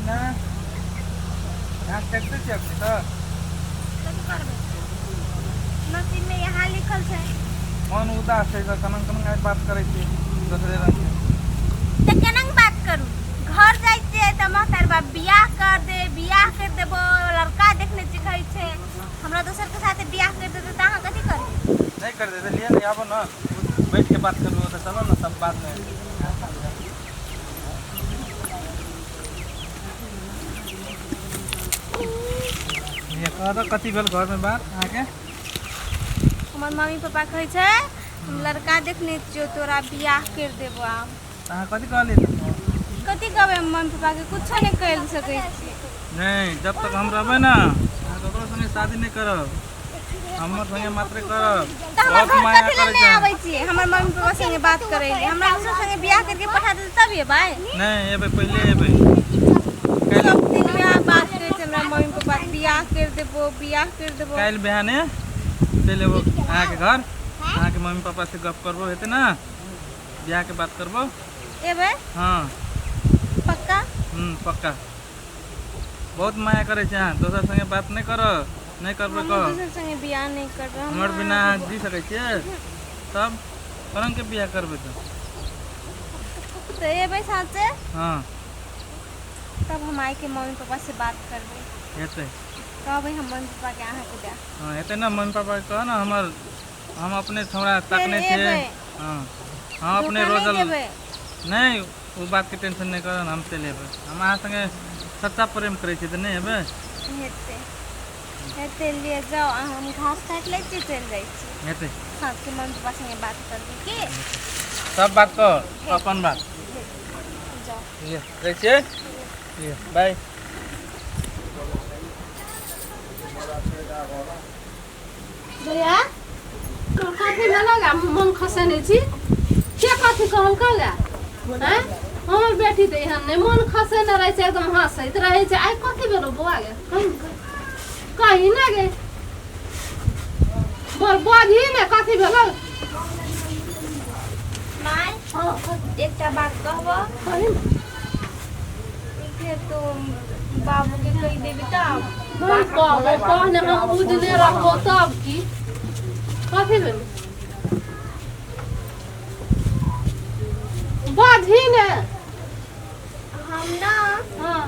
ने घास काटिते छियै अखनी तऽ कथी करबै नसीबमे यहाँ लिखल छै मन उदास छै तऽ केना केना आइ बात करै छियै दोसरे रंगके तऽ केना बात करू घर जाइ छियै तऽ महतार बाप बियाह कर दे बियाह कर देबो लड़का देखने छियै कहै छै हमरा दोसरके साथे बियाह कर देतै तऽ अहाँ कथी करबै नहि कर देतै लिए ने आबो ने बैठ के बात करबो तऽ चलो ने सब बात में ये कह दो कथी भेल घर में बात अहाँके हमर मम्मी पापा कहै छै हम लड़का देखने छियौ तोरा बियाह कर देबो आब अहाँ कथी कहलियै कथी कहबै हम मम्मी पापाके कुछो नहि करि सकै छियै नहि जब तक हम रहबै ने अहाँ ककरो संगे शादी नहि करब हमर संगे मात्र करब तऽ हमर बहुत घर माया कथी लए करै नहि छै आबै छियै हमर मम्मी पापा संगे बात करै लए हमरा दोसर संगे बियाह करके पठा देतै तब एबै नहि एबै पहिले एबै काल्हि सब दिन वएह बात कहै छै हमरा मम्मी पापा बियाह कर देबो बियाह कर देबो काल्हि बिहाने चलि एबो अहाँके घर अहाँके मम्मी पापा से गप करबो हेतै ने बियाहके बात करबो एबै हँ पक्का हूँ पक्का बहुत माया करै छै अहाँ दोसर संगे बात नहि करब नहि करबै हम कह दोसर संगे बियाह नहि करबै हमर बिना अहाँ जी सकै छियै तब कोना के बियाह करबै तऽ तऽ एबै साँचे हँ तब हम आइके मम्मी पापा से बात करबै हेतै कहबै हम मम्मी पापाके अहाँके दए हँ हेतै ने मम्मी पापाके कह ने हमर हम अपने छौड़ा फेर ताकने छियै एबै हँ हम अपने धोखा नहि रोजल देबै नहि ओ बातके टेंशन नहि करब हम चलि अयबै हम अहाँ सङ्गे सच्चा प्रेम करै छी तऽ नहि अयबै हेतै हेतै लिए जाउ अहाँ हम घास काटि लै छी चलि जाइ छी हेतै साँझके मम्मी पापा सङ्गे बात करबै की सब बात कह अपन बात जाउ लिअ जाइ छियै लिअ बाय भैया कथी भेल गे मन खसेने छी के कथी कहलकै गे आँय हमर बेटी तऽ एहन नहि मन खसेने रहै छै एकदम हँसैत रहै छै आइ कथी भेलो बौआ गे कही कही ने गे बोल बजही ने कथी भेलो माय हँ एकटा बात कहबो कही ने फेर तू बाबूके कहि देबी तब नहि कहबै कहने हम बुझने रहबो तब की कथी भेल बाजही ने हम ना हाँ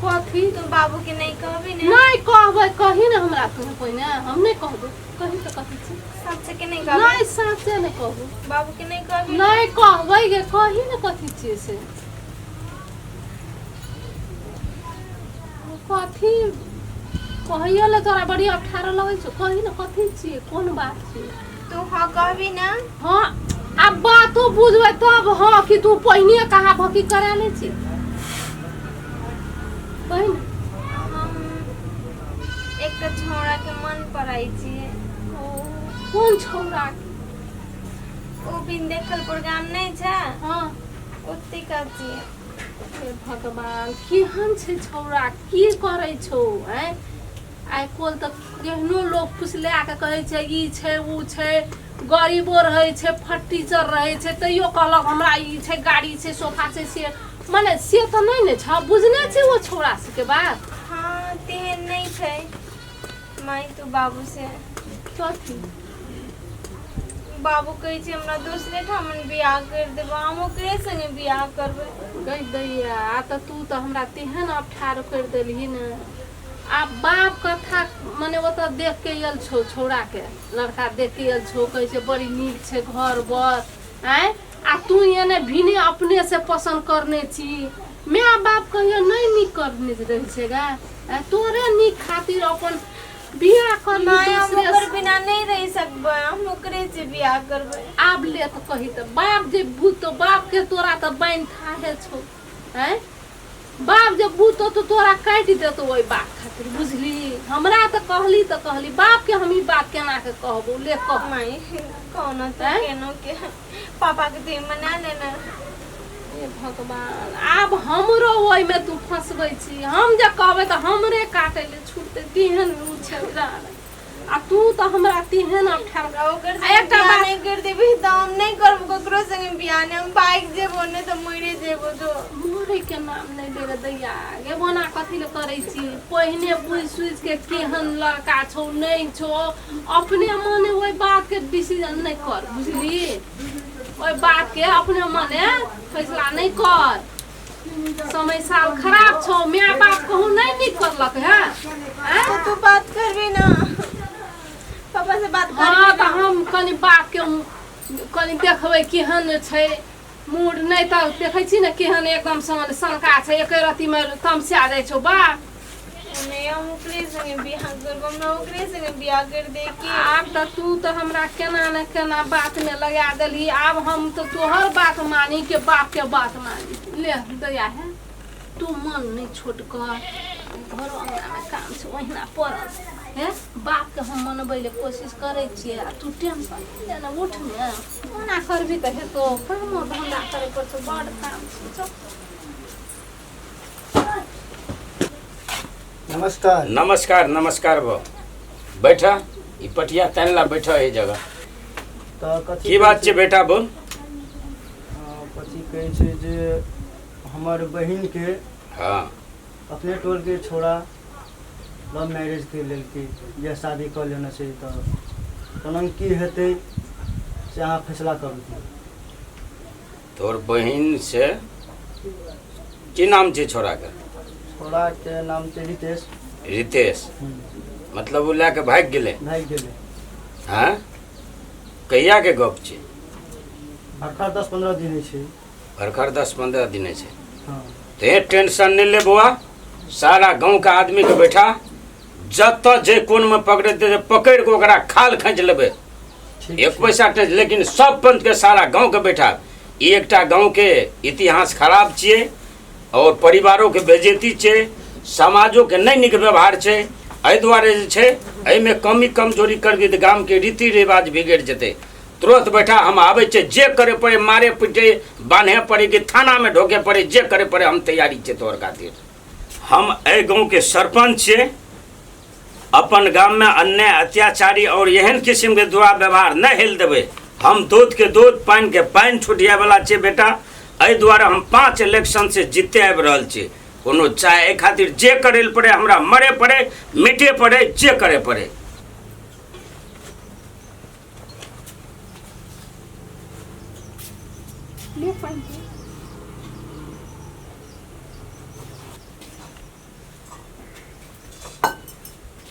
कथी तू बाबूके नहि कहबी ने नहि कहबै कही ने हमरा तू पहिने हम नहि कहबै कही तऽ कथी छै साँचे के नहि कहबै नहि साँचे नहि कहू बाबू के नहि कहबी नहि कहबै गे कही ने कथी छियै से कथी कहियो ले तोरा बड़ी अठारह लगै छौ कही ने कथी छियै कोन बात छियै तू हाँ कहबी ना हाँ आब बातो बुझबै तब हाँ कि तू पहिने कहा भकी करा लै छी कही ने हम एकटा छौड़ा के मन पड़ै छियै ओ, कोन छौड़ा ओ बिन देखल प्रोग्राम नहि छै हाँ ओते का छियै हे भगवान केहन छै छौड़ा की करै छौ आँय आइ काल्हि तऽ केहनो लोक फुसला कऽ कहै छै ई छै ओ छै गरीबो रहै छै फटीचर रहै छै तैयो कहलक हमरा ई छै गाड़ी छै सोफा छै से मने से तऽ नहि ने छ बुझने छी ओ छौड़ा सबके बात हँ तेहन नहि छै माय तू बाबू से कथी बाबू कहै छै हमरा दोसरे ठामन बियाह करि देबो हम ओकरे संगे बियाह करबै गई दैया आ तऽ तू तऽ हमरा तेहन अफठार करि देलही ने आ बाप कथा मने ओतऽ देख के आयल छौ छौड़ा के लड़का देख के आयल छौ कहै छै बड़ी नीक छै घर बर आँय आ तू एने भिने अपने से पसन्द करने छी माय बाप कहियो नहि नीक करने रहै छै गा आँय, तोरे नीक खातिर अपन बियाह कर नहि हम ओकर बिना नहि रहि सकबै हम ओकरे से बियाह करबै आब ले तऽ कही तऽ बाप जे भूत बाप के तोरा तऽ बान्हि थाहे छौ आँय बाप जे बुझतो तऽ तोरा काटि देतो ओहि बात खातिर बुझली हमरा तऽ कहली तऽ कहली बाप के हम ई बात केना के कहबो ले कह माई कहना तऽ आँय? केनो के पापा के तू मना लेना हे भगवान आब हमरो ओहिमे तू फंसबै छी हम जे कहबै तऽ हमरे काटै ले छूटतै तेहन उ छै आ तू तऽ हमरा तेहन अठार हमरा ओकर आ संगे एकटा बियाह बात नहि कर देबही तऽ हम नहि करब ककरो संगे बियाह ने हम भागि जेबो ने तऽ मरि जेबो जो। मरे के नाम नहि ले रे दैया गे, ओना कथी ले करै छी? पहिने बुझि सुझि के केहन लड़का छौ नहि छौ, अपने मने ओहि बात के डिसीजन नहि कर, बुझली? ओहि बात के अपने मने फैसला नहि कर। समय साल खराब छौ, माय बाप कहूँ नहि नीक करलक है। आँय? तो तू बात करबी ना पापा से, बात हाँ करबी तऽ ना। हम कनि बापके कनि देखबै केहन छै मूड, नहि तऽ देखै छी ने केहन एकदम सन सनका छै, एके रत्तीमे तमसा जाइ छौ बाप। नहीं, हम ओकरे संगे बियाह करबो, हमरा ओकरे संगे बियाह कर दे की। आब तऽ तू तऽ हमरा केना ने केना बातमे लगा देलही। आब हम तऽ तोहर बात मानी के बापके बात मानी? ले दया है, तू मन नहि छोट कर। घरो अङ्गनामे काम छै ओहिना पड़ल हे। बापके हम मनबै लए कोशिश करै छियै आ तू टेंशन नहि ले ने, उठ ने। ओना करबी तऽ हेतौ? कामो धन्धा करै पड़तौ, बड़ काम छै, चल। नमस्कार। नमस्कार नमस्कार बा, बैठा, ई पटिया तानि ला, बैठा एहि जगह। तऽ कथी की बात छै बेटा, बोल। कथी कहै छै जे हमर बहिनके अपने टोलके छोड़ा लव मैरिज के लेलकै या शादी कऽ लेने छै, तऽ केना की हेतै से अहाँ फैसला करू। तोहर बहिन से की नाम छै छोड़ाके? छोड़ाके नाम छै रितेश। रितेश? मतलब ओ लए कऽ भागि गेलै? भागि गेलै। हँ, कहियाके गप छै? भरखर 10-15 दिन होइ छै। भरखर 10-15 दिन छै? हँ। ते टेंशन नहि ले बौआ, सारा गाँवके आदमीके बैठा, जतऽ जे कोनमे पकड़ेतै से पकड़ि कऽ ओकरा खाल खींच लेबै। ठीक एक छै। पैसा टेंशन, लेकिन सब पंच के सारा गाँवके बैठा। ई एकटा गाँवके इतिहास खराब छियै और परिवारोके बेइज्जती छै, समाजोके नहि नीक व्यवहार छै। एहि दुआरे जे छै एहिमे कमी कमजोरी करबी तऽ गामके रीति रिवाज बिगड़ि जेतै। तुरंत बैठा, हम आबै छियै। जे करे पड़े, मारे पीटे बान्हे पड़े कि थानामे ढोके पड़े, जे करे पड़े हम तैयारी छियै तोहर खातिर। हम एहि गाँवके सरपञ्च छियै। अपन गाममे अन्याय अत्याचारी और एहन किस्मके दुर्व्यवहार नहि हेल देबै। हम दूधके दूध पानिके पानि छुटियावला छियै बेटा। एहि दुआरे हम 5 इलेक्शनसँ जीतते आबि रहल छी। कोनो चाहे एहि खातिर जे करै लए पड़े, हमरा मरे पड़े, मिटे पड़े, जे करे पड़े। ले पानि पी।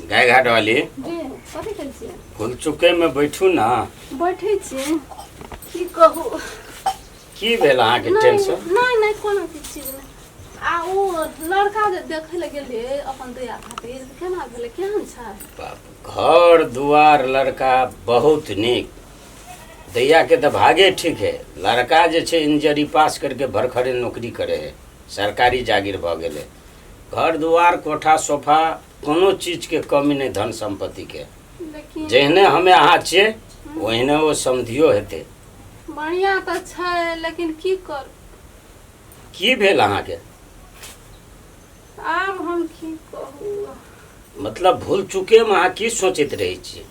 गाय घाट वाली। जी, कथी करै छियै? फूल चुके में बैठू ना। बैठै छियै, की कहू। की भेल अहाँके? नहि। टेंशन? नहि नहि, कोनो चीज नहि। आ ओ लड़का जे देखै लए गेलियै अपन दैया खातिर, केना भेलै, केहन छै? बाप, घर दुआर लड़का बहुत नीक। दैया के तऽ भागे ठीक है। लड़का जे छै इंजीनियरिंग पास करके भरखरे नौकरी करे है, सरकारी जागीर भऽ गेलै। घर दुआर कोठा सोफा कोनो चीजके कमी नहि धन सम्पत्तिके। लेकिन जेहने हमे अहाँ छियै ओहने ओ समधियो हेतै। बढ़िआँ तऽ छै, लेकिन की कर। की भेल अहाँके? आब हम की कहू। मतलब भूल चुकेमे अहाँ की सोचैत रहै छियै?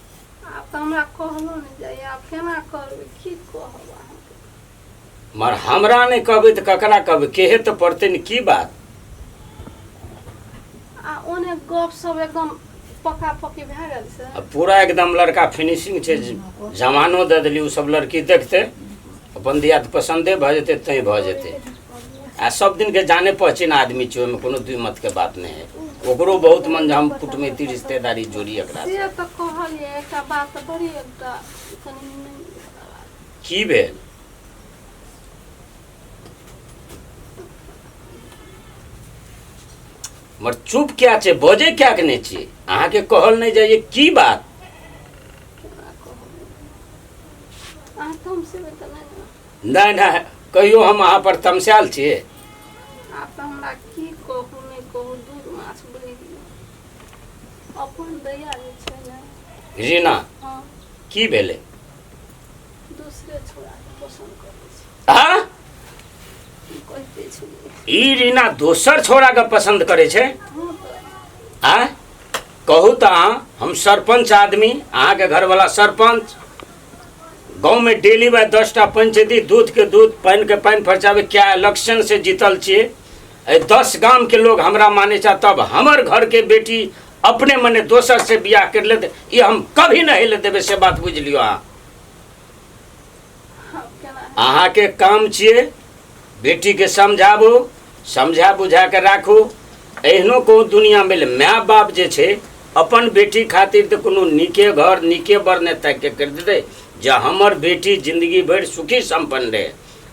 आब तऽ हमरा कहलो नहि जाइए, आब केना करबै, की कहब अहाँके। मगर हमरा नहि कहबै तऽ ककरा कहबै? केहे तऽ पड़तै ने, की बात? आ ओने गप सब एकदम पक्का पक्की भए गेल छै? आ पूरा एकदम लड़का फिनिशिंग छै। जमानो दऽ देली। ओ सब लड़की देखतै अपन दिया तऽ पसन्दे भऽ जेतै, तैँ भऽ जेतै। आ सब दिनके जाने पहचान आदमी छै, ओहिमे कोनो दुई मतके बात नहि है। ओकरो बहुत मन जे हम कुटमैती रिश्तेदारी जोड़ी एकरा से से। तऽ कहलियै, एकटा बात तऽ बड़ी एकटा कनि नहि। की भेल? मगर चुप क्या छै, बजै क्या के नहि छियै? अहाँके कहल नहि जाइए, की बात? केना कहब अहाँ, तमसेबै तऽ नहि ने? नहि नहि, कहियो हम अहाँ पर तमसायल छियै? आब तऽ हमरा की कहू नहि कहू, दूध माछ बनि गेल। अपन दैया जे छै ने। रीना। हँ। की भेलै? दूसरे छोड़ाके पसन्द करै छै। आ की कहिते छलियै। ई रीना दोसर छोड़ा के पसंद करे छै? हँ तऽ। आ कहू तऽ अहाँ, हम सरपंच आदमी, अहाँके घरवाला सरपंच, गाँवमे डेली बाय 10टा पंचायती दूध के दूध पानि के पानि फरचाबै क्या इलेक्शन से जीतल छियै। एहि 10 गामके लोग हमरा मानै छै, तब हमर घरके बेटी अपने मने दोसर से बियाह कर लेत, ई हम कभी नहीं ले देबै, से बात बुझि लियौ अहाँ। अहाँके काम छियै बेटीके समझाबू, समझा बुझा के राखू। एहनो कोनो दुनियामे माय बाप जे छै अपन बेटी खातिर तऽ कोनो नीके घर नीके बर नहि ताकि के करि देतै जे हमर बेटी जिंदगी भरि सुखी सम्पन्न रहे,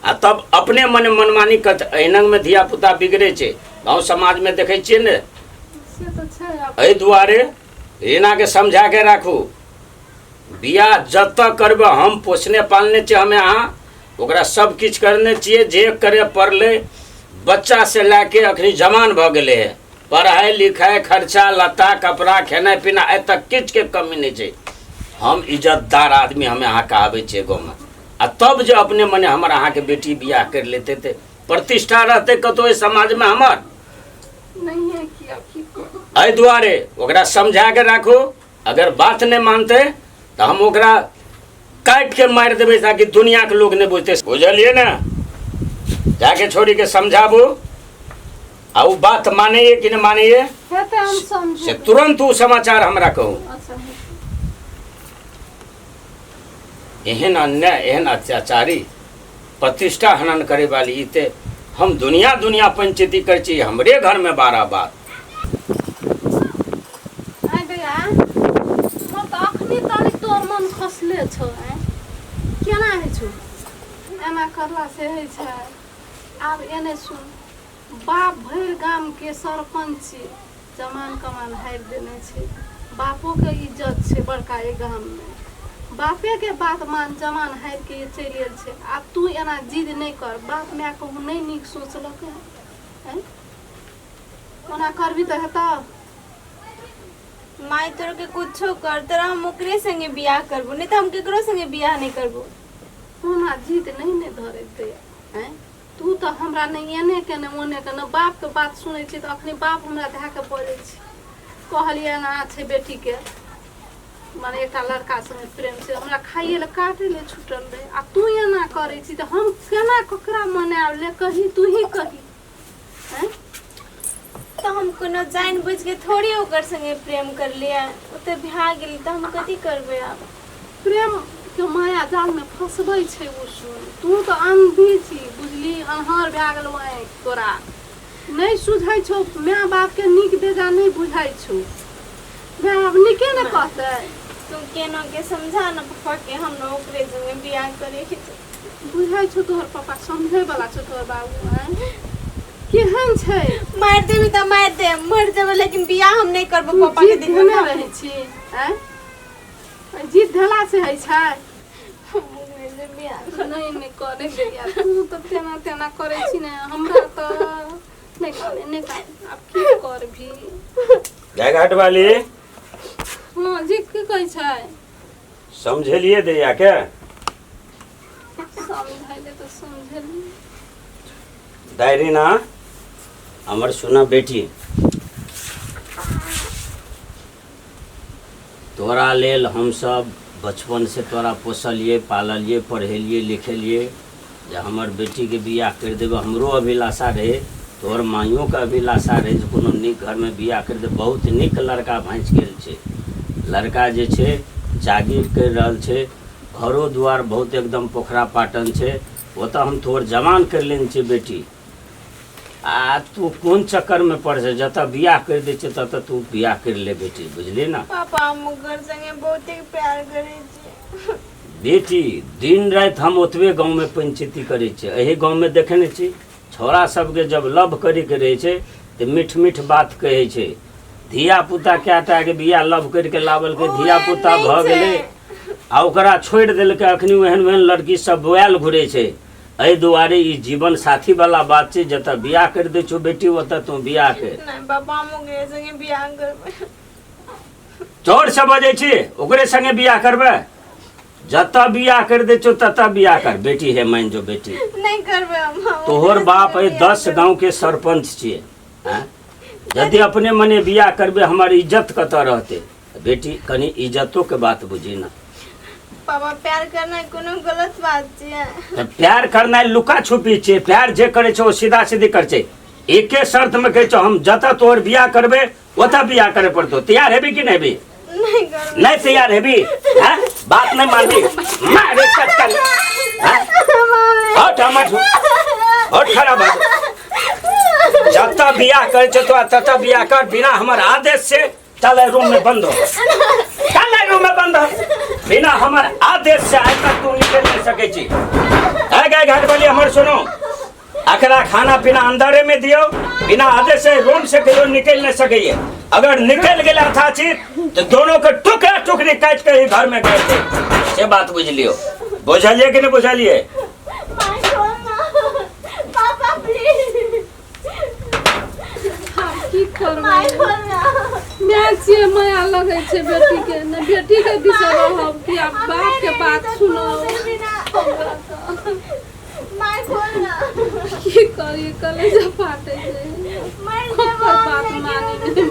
आ तब अपने मने मनमानी करतै। एहनमे धियापुता बिगड़ै छै, गाँव समाजमे देखै छियै ने। से तऽ छै। आब एहि दुआरे रीनाके समझा के राखू, बियाह जतऽ करबै हम पोसने पालने छियै, हमे अहाँ ओकरा सब किछु करने छियै, जे करे पड़लै बच्चा से लए के अखनी जवान भऽ गेलै है, पढ़ाइ लिखाइ खर्चा लत्ता कपड़ा खेनाइ पीनाइ आइ तक किछुके कमी नहि छै। हम इज्जतदार आदमी हमे अहाँ कहबै छियै गाँवमे, आ तब जे अपने मने हमर अहाँके बेटी बियाह करि लेतै तऽ प्रतिष्ठा रहतै कतहु एहि समाजमे हमर नहिए की आब की करू। एहि दुआरे ओकरा समझा के राखू, अगर बात नहि मानतै तऽ हम ओकरा काटि के मारि देबै ताकि दुनियाके लोग नहि बुझतै, बुझलियै ने? जाके छोड़ीके समझाबू, आ ओ बात मानैए कि नहि मानैए हेतै हम से समझेबै। तुरंत ओ समाचार हमरा कहू। अच्छा। एहन अन्याय, एहन अत्याचारी, प्रतिष्ठा हनन करे वाली ई ते हम दुनिया दुनिया पंचायती करै छी, हमरे घर में 12 बार। आइ दैया, हमर तऽ अखनी तनिक तोर मन खसले छौ, आँय केना होइ छौ एना करला से होइ छै। आब एने सुन, बाप भरि गामके सरपञ्च छी, जमान कमान हारि देने छै, बापोके इज्जत छै बड़का एहि गाममे, बापेके बात मान जमान हारिके चलि गेल छै। आब तू एना जिद नहि कर, बाप माय कहूँ नहि नीक सोचलकै आँय, ओना करबी तऽ हेतौ। माय तोर के कुछो कर, तोरा हम ओकरे संगे बियाह करबो, नहीं तो हम केकरो संगे बियाह नहीं करबो। ओना जिद नहि ने धरेतै आँय, तू तऽ हमरा नहि एने के नहि ओने के नहि, बापके बात सुनै छी तऽ अखनी बाप हमरा धए के बजै छै। कहलियै एना छै बेटीके मने एकटा लड़का संगे प्रेम छै, हमरा खाइए लए काटै लए छुटल रहै, आ तू एना करै छी तऽ हम केना ककरा मनायब, ले कही तू ही कही आँय। तो हम कोनो जान बुझ के थोड़ी ओकर संगे प्रेम कर लिया, ओ तऽ भए गेल तऽ हम कथी करबै आब। प्रेम के माया जाल में फंसबै छै ओ सुन, तू तऽ अंधी छी बुझली, अन्हार भए गेलौ आँखि तोरा, नहि सुझै छौ, माय बाप के नीक बेजा नहि बुझाइ छौ, माय बाप नीके ने कहतै। तू केना के समझा न पप्पा के, हम न ओकरे संगे बियाह करे के छै। बुझाइ छौ तोहर पापा समझै वाला छौ तोहर बाबू आँय केहन छै। मारि देबी तऽ मारि दे, मर जेबै लेकिन बियाह हम नहि करबो तू पापा के जिद देखो धेने ना। रहै छी आँय, जिद धेला से होइ छै। ओकरे से बियाह करब। नहि नहि करे दैया, तू तऽ तेना तेना करै छी ने, हमरा तऽ नहि काने नहि काने, आब की करबी। गायघाट वाली। हँ जी की कहै छै? समझेलिए दैया के? समझैले तऽ समझेलिए। दाय ना हमर सुना बेटी, तोरा लेल हमसब बचपन से तोरा पोसलिए पाललिए पढ़ेलिए लिखेलिए जे हमर बेटीके बियाह करि देबै, हमरो अभिलाषा रहै, तोहर माइयोके अभिलाषा रहै जे कोनो नीक घरमे बियाह करि दे। बहुत नीक लड़का भाँसि गेल छै, लड़का जे छै जागीर करि रहल छै, घरो दुआर बहुत एकदम पोखरा पाटन छै, ओतऽ हम तोहर जवान करि लेने छियै बेटी, आ तू कोन चक्करमे पड़ छै, जतऽ बियाह करि दै छै ततऽ तू बियाह करि ले बेटी, बुझली ने? पापा हम ओकर संगे बहुते प्यार करै छी। बेटी दिन राति हम ओतबे गाँवमे पंचायती करै छियै, एहि गाँवमे देखै नहि छी छौड़ा सबके जब लव करैके रहै छै तऽ मीठ मीठ बात कहै छै, धिया पुता कए टाके बियाह लव करिके लाबलकै, ओ धिया एहन पुता नहि भऽ छै। गेलै आ ओकरा छोड़ि देलकै, अखनी ओहन ओहन लड़की सब बौआयल घुरै छै। एहि दुआरे ई जीवन साथी वाला बात छै, जतऽ बियाह करि दै छौ बेटी ओतऽ तू बियाह कर। नहि पापा हम ओकरे संगे बियाह करबै। चोर से बजै छी, ओकरे संगे बियाह करबै? जतऽ बियाह करि दै छौ ततऽ बियाह कर बेटी, हे मान जो बेटी नहि करबै हम, हम तोहर ओकरे बाप संगे एहि बियाह 10 करबै। गाँव के सरपंच छियै, आँय? यदि अपने मने बियाह करबै हमर इज्जत कतऽ रहतै बेटी? कनि इज्जतो के बात बुझी ना। पापा प्यार करना कोनो गलत बात छै। तऽ प्यार करनाइ लुका छुपी छै। प्यार जे करै छै ओ सीधा सीधी करै छै। एके शर्त में कहै छौ, हम जतऽ तोहर बियाह करबै ओतऽ बियाह करे पड़तौ। तैयार हेबी कि नहि हेबी? नहीं करबै। नहीं तैयार हेबी? हैं? बात नहीं मानबी? मारे चटकन। हैं? हट हमर हट खड़ा भऽ जतऽ बियाह करै छौ तोरा ततऽ बियाह कर बिना हमर आदेश से। चल रूम में बंद हो, चल रूम में बंद हो। बिना हमर आदेश से आइ तक तू निकल नहीं सकै छी। आइ गए घर वाली हमर सुनो, अकरा खाना पीना अंदरे में दियो, बिना आदेश से रूम से कहियो निकल नहीं सकैए। अगर निकल गेल अथाची तो दोनों के टुकड़ा टुकड़ी काट के ही घर में गए थे। से बात बुझ लियो। बुझलिए कि नहीं बुझलिए? पापा प्लीज आब की करबै? माय खोल ना। माय छियै, माया लगै छै बेटी के ने। बेटी के दिस रहब कि आब बाप के बात सुनब? माय खोल ना। की करी, कलेजा फाटै छै। मर ककर जेबो बात हम, मानी लेकिन नहि